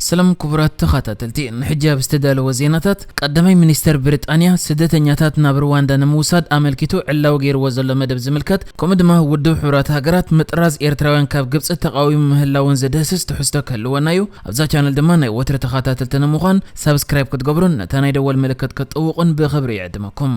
ሰላም ክቡራት ተኸታተልቲ፣ ንሕጂ ኣብ ዝተዳለወ ዜናታት፣ ቀዳማይ ሚኒስተር ብሪጣንያ ስደተኛታት ናብ ሩዋንዳ ንምውሳድ ኣመልኪቱ ዕላዊ ገይርዎ ዘሎ መደብ ዝምልከት፣ ከምኡ ድማ ውድብ ሕቡራት ሃገራት ምጥራዝ ኤርትራውያን ካብ ግብጺ ተቓዊሙ ምህላውን ዝድህስስ ትሕዝቶ ክህልወና እዩ። ኣብዛ ቻነል ድማ ናይ ወትሪ ተኸታተልቲ ንምዃን ሳብስክራይብ ክትገብሩን ነታ ናይ ደወል ምልክት ክትጥውቑን ብኽብሪ ይዕድመኩም።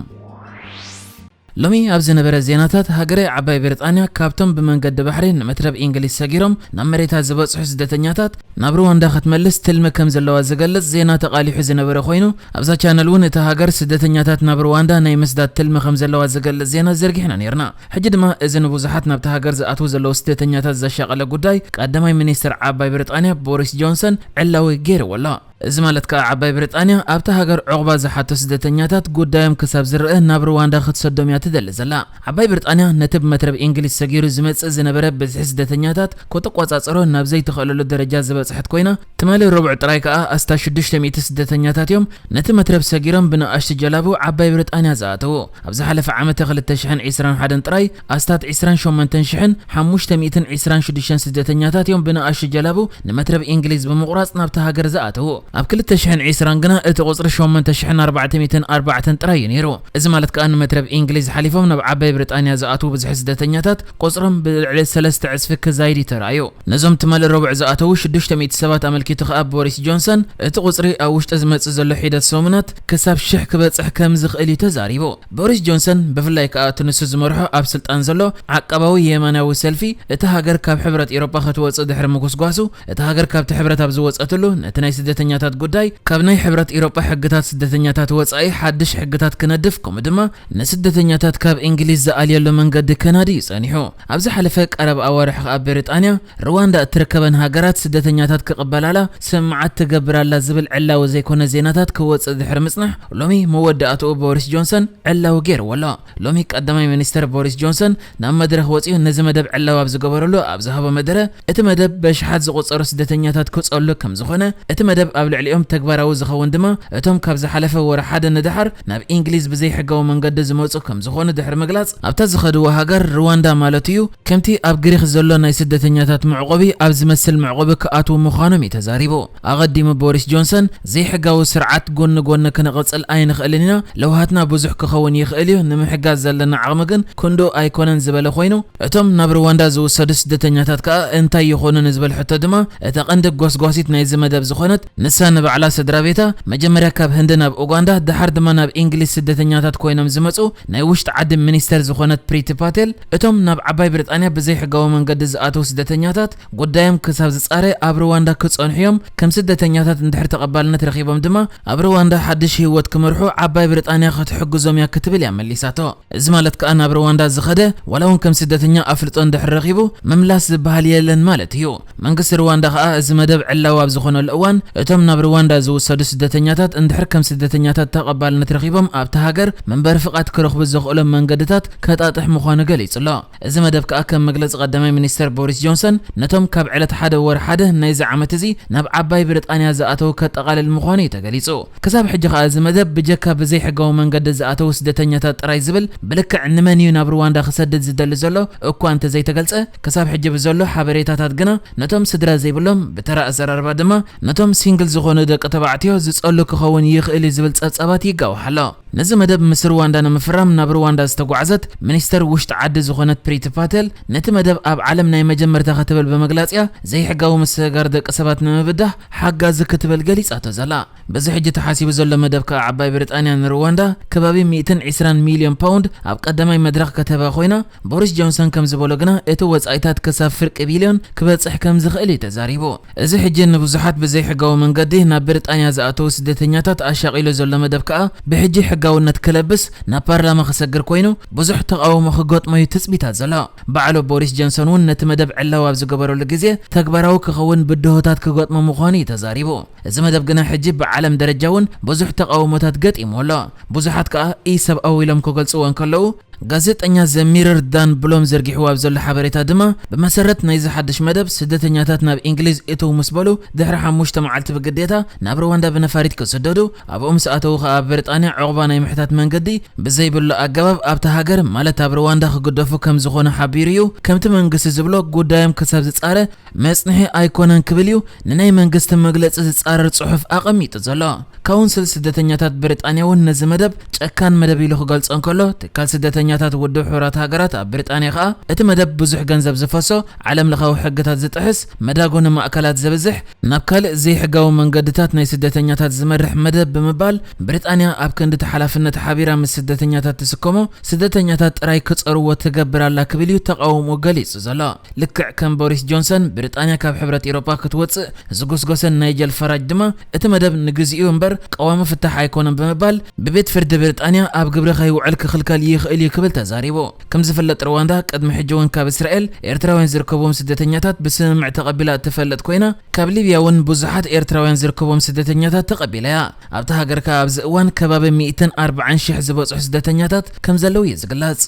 ሎሚ ኣብ ዝነበረ ዜናታት፣ ሃገረ ዓባይ ብሪጣንያ ካብቶም ብመንገዲ ባሕሪ ንመትረብ እንግሊዝ ሰጊሮም ናብ መሬታ ዝበጽሑ ስደተኛታት ናብ ሩዋንዳ ክትመልስ ትልሚ ከም ዘለዋ ዝገልጽ ዜና ተቓሊሑ ዝነበረ ኮይኑ፣ ኣብዛ ቻነል እውን እታ ሃገር ስደተኛታት ናብ ሩዋንዳ ናይ ምስዳድ ትልሚ ከም ዘለዋ ዝገልጽ ዜና ዘርጊሕና ነይርና። ሕጂ ድማ እዚ ንብዙሓት ናብታ ሃገር ዝኣትዉ ዘለዉ ስደተኛታት ዘሻቐለ ጉዳይ ቀዳማይ ሚኒስትር ዓባይ ብሪጣንያ ቦሪስ ጆንሰን ዕላዊ ገይርዎ ኣሎ። እዚ ማለት ከኣ ዓባይ ብሪጣንያ ኣብታ ሃገር ዑቕባ ዝሓቱ ስደተኛታት ጉዳዮም ክሳብ ዝረኣ ናብ ሩዋንዳ ክትሰዶም እያ ትደሊ ዘላ። ዓባይ ብሪጣንያ ነቲ ብመትረብ እንግሊዝ ሰጊሩ ዝመጽእ ዝነበረ ብዝሒ ስደተኛታት ክትቆጻጸሮ ናብ ዘይትኽእለሉ ደረጃ ዝበጽሐት ኮይና፣ ትማሊ ረቡዕ ጥራይ ከኣ ኣስታት ሽዱሽተ ሚእቲ ስደተኛታት እዮም ነቲ መትረብ ሰጊሮም ብንኣሽቱ ጀላቡ ዓባይ ብሪጣንያ ዝኣተዉ። ኣብ ዝሓለፈ ዓመት ክልተ ሽሕን ዕስራን ሓደን ጥራይ ኣስታት ዕስራን ሸሞንተን ሽሕን ሓሙሽተ ሚእትን ዕስራን ሽዱሽተን ስደተኛታት እዮም ብንኣሽቱ ጀላቡ ንመትረብ እንግሊዝ ብምቑራጽ ናብታ ሃገር ዝኣተዉ። ኣብ ክልተ ሽሕን ዕስራን ግና እቲ ቁጽሪ ሸሞንተ ሽሕን ኣርባዕተ ሚእትን ኣርባዕተን ጥራይ እዩ ነይሩ። እዚ ማለት ከኣ ንመትረብ እንግሊዝ ሓሊፎም ናብ ዓባይ ብሪጣንያ ዝኣትዉ ብዝሒ ስደተኛታት ቁጽሮም ብልዕሊ ሰለስተ ዕጽፊ ክዛይድ እዩ ተራእዩ። ነዞም ትማሊ ረቡዕ ዝኣተዉ ሽዱሽተ ሚእቲ ሰባት ኣመልኪቱ ከኣ ቦሪስ ጆንሰን እቲ ቁጽሪ ኣብ ውሽጢ ዝመጽእ ዘሎ ሒደት ሰሙናት ክሳብ ሽሕ ክበጽሕ ከም ዝኽእል እዩ ተዛሪቡ። ቦሪስ ጆንሰን ብፍላይ ከኣ እቲ ንሱ ዝመርሖ ኣብ ስልጣን ዘሎ ዓቃባዊ የማናዊ ሰልፊ እቲ ሃገር ካብ ሕብረት ኤሮጳ ክትወጽእ ድሕሪ ምጉስጓሱ፣ እቲ ሃገር ካብቲ ሕብረት ኣብ ዝወጸትሉ ነቲ ናይ ስደተኛታት ጉዳይ ካብ ናይ ሕብረት ኤሮጳ ሕግታት ስደተኛታት ወጻኢ ሓድሽ ሕግታት ክነድፍ ከምኡ ድማ ንስደተኛታት ካብ እንግሊዝ ዝኣልየሉ መንገዲ ከናዲ እዩ ጸኒሑ። ኣብ ዝሓለፈ ቀረብ ኣዋርሕ ከኣ ብሪጣንያ ሩዋንዳ እትርከበን ሃገራት ስደተኛታት ክቕበላላ ስምዓት ትገብር ኣላ ዝብል ዕላዊ ዘይኮነ ዜናታት ክወጽእ ድሕሪ ምጽናሕ፣ ሎሚ መወዳእትኡ ቦሪስ ጆንሰን ዕላዊ ገይርዎ ኣሎ። ሎሚ ቀዳማይ ሚኒስተር ቦሪስ ጆንሰን ናብ መድረኽ ወጺኡ ነዚ መደብ ዕላዊ ኣብ ዝገበረሉ ኣብ ዝሃቦ መደረ፣ እቲ መደብ በሽሓት ዝቑጸሩ ስደተኛታት ክጸሉ ከም ዝኾነ፣ እቲ መደብ ኣብ ልዕሊኦም ተግባራዊ ዝኸውን ድማ እቶም ካብ ዝሓለፈ ወርሒ ሓደ ንደሓር ናብ እንግሊዝ ብዘይሕጋዊ መንገዲ ዝመጹ ከም ዝኾኑ ድሕሪ ምግላጽ፣ ኣብታ ዝኸድዎ ሃገር ሩዋንዳ ማለት እዩ፣ ከምቲ ኣብ ግሪኽ ዘሎ ናይ ስደተኛታት መዕቆቢ ኣብ ዝመስል መዕቆቢ ክኣትዉ ምዃኖም እዩ ተዛሪቡ። ኣቐዲሙ ቦሪስ ጆንሰን፣ ዘይሕጋዊ ስርዓት ጎኒ ጎኒ ክንቕጽል ኣይንኽእልን ኢና፣ ለውሃትና ብዙሕ ክኸውን ይኽእል እዩ፣ ንምሕጋዝ ዘለና ዓቕሚ ግን ክንድኡ ኣይኮነን ዝበለ ኮይኑ፣ እቶም ናብ ሩዋንዳ ዝውሰዱ ስደተኛታት ከኣ እንታይ ይኾኑ ንዝበል ሕቶ ድማ፣ እታ ቀንዲ ጎስጓሲት ናይዚ መደብ ዝኾነት ንሳ ንባዕላ ስድራ ቤታ መጀመርያ ካብ ህንዲ ናብ ኡጋንዳ፣ ድሓር ድማ ናብ እንግሊዝ ስደተኛታት ኮይኖም ዝመጹ ናይ ውሽጢ ዓዲ ሚኒስተር ዝኾነት ፕሪቲ ፓቴል፣ እቶም ናብ ዓባይ ብሪጣንያ ብዘይሕጋዊ መንገዲ ዝኣተዉ ስደተኛታት ጉዳዮም ክሳብ ዝጻረ ኣብ ሩዋንዳ ክጸንሑ እዮም፣ ከም ስደተኛታት እንድሕር ተቐባልነት ረኺቦም ድማ ኣብ ሩዋንዳ ሓድሽ ህይወት ክመርሑ ዓባይ ብሪጣንያ ክትሕግዞም እያ ክትብል እያ መሊሳቶ። እዚ ማለት ከኣ ናብ ሩዋንዳ ዝኸደ ዋላ እውን ከም ስደተኛ ኣፍልጦ እንድሕር ረኺቡ ምምላስ ዝበሃል የለን ማለት እዩ። መንግስቲ ሩዋንዳ ከኣ እዚ መደብ ዕላዊ ኣብ ዝኾነሉ እዋን እቶም ናብ ሩዋንዳ ዝውሰዱ ስደተኛታት እንድሕር ከም ስደተኛታት ተቐባልነት ረኺቦም ኣብቲ ሃገር መንበሪ ፍቓድ ክረኽቡ ዘኽእሎም መንገድታት ከጣጥሕ ምዃኑ ገሊጹ ኣሎ። እዚ መደብ ከኣ ከም መግለጺ ቀዳማይ ሚኒስተር ቦሪስ ጆንሰን ነቶም ካብ ዕለት ሓደ ወርሒ ሓደ ናይዚ ዓመት እዚ ናብ ዓባይ ብሪጣንያ ዝኣተዉ ከጠቓልል ምዃኑ እዩ ተገሊጹ። ክሳብ ሕጂ ከኣ እዚ መደብ ብጀካ ብዘይሕጋዊ መንገዲ ዝኣተዉ ስደተኛታት ጥራይ ዝብል ብልክዕ ንመን እዩ ናብ ሩዋንዳ ክሰድድ ዝደሊ ዘሎ እኳ እንተዘይተገልጸ፣ ክሳብ ሕጂ ብዘሎ ሓበሬታታት ግና ነቶም ስድራ ዘይብሎም፣ ብተራ ኣዘራርባ ድማ ነቶም ሲንግል ዝኾኑ ደቂ ተባዕትዮ ዝጸሉ ክኸውን ይኽእል እዩ ዝብል ጸብጻባት ይጋዋሕ ኣሎ። ነዚ መደብ ምስ ሩዋንዳ ንምፍራም ናብ ሩዋንዳ ዝተጓዕዘት ሚኒስተር ውሽጢ ዓዲ ዝኾነት ፕሪቲ ፓቴል፣ ነቲ መደብ ኣብ ዓለም ናይ መጀመርታ ክትብል ብምግላጽ እያ ዘይሕጋዊ ምስግጋር ደቂ ሰባት ንምብዳህ ሓጋዚ ክትብል ገሊጻቶ ዘላ። በዚ ሕጂ ተሓሲቡ ዘሎ መደብ ከኣ ዓባይ ብሪጣንያ ንሩዋንዳ ከባቢ ሚእትን ዕስራን ሚልዮን ፓውንድ ኣብ ቀዳማይ መድረኽ ከተህባ ኮይና፣ ቦሪስ ጆንሰን ከም ዝበሎ ግና እቲ ወጻኢታት ክሳብ ፍርቂ ቢልዮን ክበጽሕ ከም ዝኽእል እዩ ተዛሪቡ። እዚ ሕጂ ንብዙሓት ብዘይሕጋዊ መንገዲ ናብ ብሪጣንያ ዝኣተዉ ስደተኛታት ኣሻቒሉ ዘሎ መደብ ከኣ ብሕጂ ሕጋውነት ክለብስ ናብ ፓርላማ ክሰግር ኮይኑ፣ ብዙሕ ተቓውሞ ክገጥሞ እዩ ትጽቢታት ዘሎ። ባዕሉ ቦሪስ ጆንሰን እውን ነቲ መደብ ዕላዊ ኣብ ዝገበረሉ ግዜ ተግባራዊ ክኸውን ብድሆታት ክገጥሞ ምዃኑ እዩ ተዛሪቡ። እዚ መደብ ግና ሕጂ ብዓለም ደረጃ እውን ብዙሕ ተቓውሞታት ገጢሙ ኣሎ። ብዙሓት ከኣ ኢሰብኣዊ ኢሎም ክገልጽዎ እንከለዉ፣ ጋዜጠኛ ዘሚርር ዳን ብሎም ዘርጊሕዎ ኣብ ዘሎ ሓበሬታ ድማ፣ ብመሰረት ናይዚ ሓድሽ መደብ፣ ስደተኛታት ናብ እንግሊዝ እተው ምስ በሉ፣ ድሕሪ ሓሙሽተ መዓልቲ ብግዴታ ናብ ሩዋንዳ ብነፋሪት ክስደዱ፣ ኣብኡ ምስ ኣተዉ ከኣ ኣብ ብሪጣንያ ዑቕባ ናይ ምሕታት መንገዲ ብዘይብሉ ኣገባብ ኣብታ ሃገር፣ ማለት ኣብ ሩዋንዳ ክግደፉ ከም ዝኾነ ሓቢሩ እዩ። ከምቲ መንግስቲ ዝብሎ፣ ጉዳዮም ክሳብ ዝጻረ መጽንሒ ኣይኮነን ክብል እዩ ንናይ መንግስቲ መግለጺ ዝጻረር ጽሑፍ ኣቐሚጡ ዘሎ። ካውንስል ስደተኛታት ብሪጣንያ እውን ነዚ መደብ ጨካን መደብ ኢሉ ክገልጾ እንከሎ፣ ትካል ስደተኛታት ውድብ ሕቡራት ሃገራት ኣብ ብሪጣንያ ከኣ፣ እቲ መደብ ብዙሕ ገንዘብ ዝፈሶ፣ ዓለም ለኻዊ ሕግታት ዝጥሕስ፣ መዳጎኒ ማእከላት ዘብዝሕ፣ ናብ ካልእ ዘይሕጋዊ መንገድታት ናይ ስደተኛታት ዝመርሕ መደብ ብምባል፣ ብሪጣንያ ኣብ ክንዲ እቲ ሓላፍነት ሓቢራ ምስ ስደተኛታት ትስከሞ፣ ስደተኛታት ጥራይ ክጸርዎ ትገብር ኣላ ክብል እዩ ተቓውሞ ገሊጹ ዘሎ። ልክዕ ከም ቦሪስ ጆንሰን ብሪጣንያ ካብ ሕብረት ኤውሮጳ ክትወጽእ ዝጎስጎሰን ናይጀል ፈራጅ ድማ፣ እቲ መደብ ንግዚኡ እምበር ቀዋሚ ፍታሕ ኣይኮነን ብምባል፣ ብቤት ፍርዲ ብሪጣንያ ኣብ ግብሪ ከይውዕል ክኽልከል ይኽእል እዩ ክብል ተዛሪቡ። ከም ዝፍለጥ፣ ሩዋንዳ ቅድሚ ሕጂ እውን ካብ እስራኤል ኤርትራውያን ዝርከብዎም ስደተኛታት ብስምምዕ ተቐቢላ እትፈልጥ ኮይና፣ ካብ ሊብያ እውን ብዙሓት ኤርትራውያን ዝርከብዎም ስደተኛታት ተቐቢላ እያ። ኣብታ ሃገር ከኣ ኣብዚ እዋን ከባቢ ሚእትን ኣርባዓን ሽሕ ዝበጽሑ ስደተኛታት ከም ዘለዉ እዩ ዝግለጽ።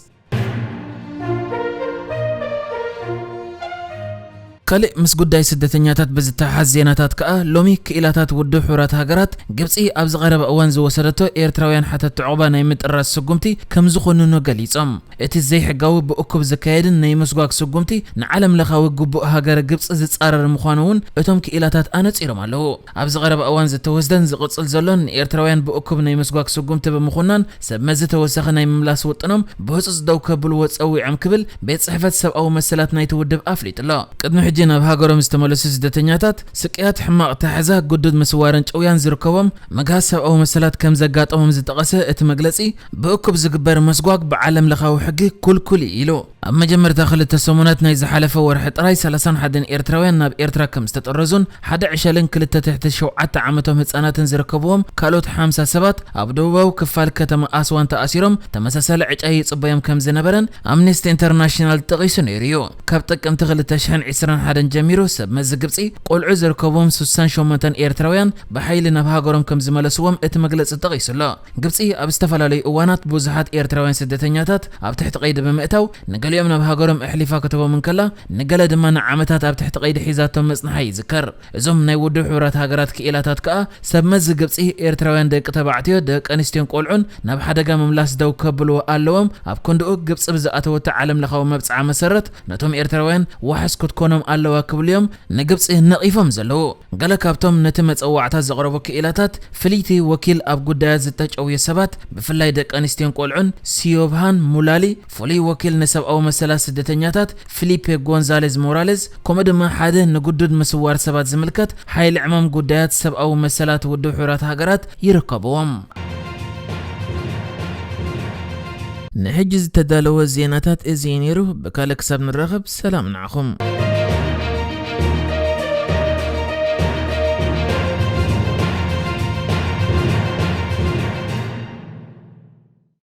ካልእ ምስ ጉዳይ ስደተኛታት ብዝተሓሓዝ ዜናታት ከኣ፣ ሎሚ ክኢላታት ውድብ ሕቡራት ሃገራት፣ ግብጺ ኣብዚ ቀረባ እዋን ዝወሰደቶ ኤርትራውያን ሓተትቲ ዑቕባ ናይ ምጥራዝ ስጉምቲ ከም ዝኹንኖ ገሊጾም። እቲ ዘይሕጋዊ ብእኩብ ዝካየድን ናይ ምስጓግ ስጉምቲ ንዓለም ለኻዊ ግቡእ ሃገረ ግብጺ ዝጻረር ምዃኑ እውን እቶም ክኢላታት ኣነጺሮም ኣለዉ። ኣብዚ ቀረባ እዋን ዝተወስደን ዝቕጽል ዘሎን ንኤርትራውያን ብእኩብ ናይ ምስጓግ ስጉምቲ ብምኹናን፣ ሰብ መዚ ተወሳኺ ናይ ምምላስ ውጥኖም ብህጹጽ ደው ከብልዎ ጸዊዖም ክብል ቤት ጽሕፈት ሰብኣዊ መሰላት ናይቲ ውድብ ኣፍሊጡ ኣሎ። ቅድሚ ሕጂ ናብ ሃገሮም ዝተመለሱ ስደተኛታት ስቅያት፣ ሕማቕ ኣተሓሕዛ፣ ግዱድ ምስዋርን ጭውያን ዝርከቦም ምግሃስ ሰብኣዊ መሰላት ከም ዘጋጠሞም ዝጠቐሰ እቲ መግለጺ፣ ብእኩብ ዝግበር መስጓግ ብዓለም ለኻዊ ሕጊ ኩልኩል እዩ ኢሉ። ኣብ መጀመርታ ክልተ ሰሙናት ናይ ዝሓለፈ ወርሒ ጥራይ ሰላሳን ሓደን ኤርትራውያን ናብ ኤርትራ ከም ዝተጠረዙን ሓደ ዕሸልን ክልተ ትሕቲ ሸውዓተ ዓመቶም ህጻናትን ዝርከብዎም ካልኦት ሓምሳ ሰባት ኣብ ደቡባዊ ክፋል ከተማ ኣስዋን ተኣሲሮም ተመሳሳሊ ዕጫ ይጽበዮም ከም ዝነበረን ኣምነስቲ ኢንተርናሽናል ጠቒሱ ነይሩ እዩ። ካብ ጥቅምቲ ክልተ ሽሕን ዕስራን ሓደን ጀሚሩ ሰብ መዚ ግብጺ ቆልዑ ዝርከብዎም ስሳን ሸሞንተን ኤርትራውያን ብሓይሊ ናብ ሃገሮም ከም ዝመለስዎም እቲ መግለጺ ጠቒሱ ኣሎ። ግብጺ ኣብ ዝተፈላለዩ እዋናት ብዙሓት ኤርትራውያን ስደተኛታት ኣብ ትሕቲ ቀይዲ ብምእታው፣ ንገሊኦም ናብ ሃገሮም ኣሕሊፋ ክትቦም እንከላ፣ ንገለ ድማ ንዓመታት ኣብ ትሕቲ ቀይዲ ሒዛቶም ምጽንሓ ይዝከር። እዞም ናይ ውድብ ሕቡራት ሃገራት ክኢላታት ከኣ፣ ሰብ መዚ ግብጺ ኤርትራውያን ደቂ ተባዕትዮ፣ ደቂ ኣንስትዮን ቆልዑን ናብ ሓደጋ ምምላስ ደው ከብልዎ ኣለዎም፣ ኣብ ክንድኡ ግብጺ ብዝኣተወቶ ዓለም ለኻዊ መብጽዓ መሰረት ነቶም ኤርትራውያን ዋሕስ ክትኮኖም ኣለዋ ክብሉ እዮም ንግብጺ ነቒፎም ዘለዉ። ገለ ካብቶም ነቲ መጸዋዕታ ዘቕረቡ ክኢላታት፣ ፍልይቲ ወኪል ኣብ ጉዳያት ዝተጨውዩ ሰባት፣ ብፍላይ ደቂ ኣንስትዮን ቆልዑን፣ ሲዮብሃን ሙላሊ፣ ፍሉይ ወኪል ንሰብኣዊ መሰላት ስደተኛታት፣ ፊሊፔ ጎንዛሌዝ ሞራሌዝ፣ ከምኡ ድማ ሓደ ንግዱድ ምስዋር ሰባት ዝምልከት ሓይሊ ዕማም ጉዳያት ሰብኣዊ መሰላት ውድብ ሕቡራት ሃገራት ይርከብዎም። ንሕጂ ዝተዳለወ ዜናታት እዚ እዩ ነይሩ። ብካልእ ክሳብ ንራኸብ፣ ሰላም ንዓኹም።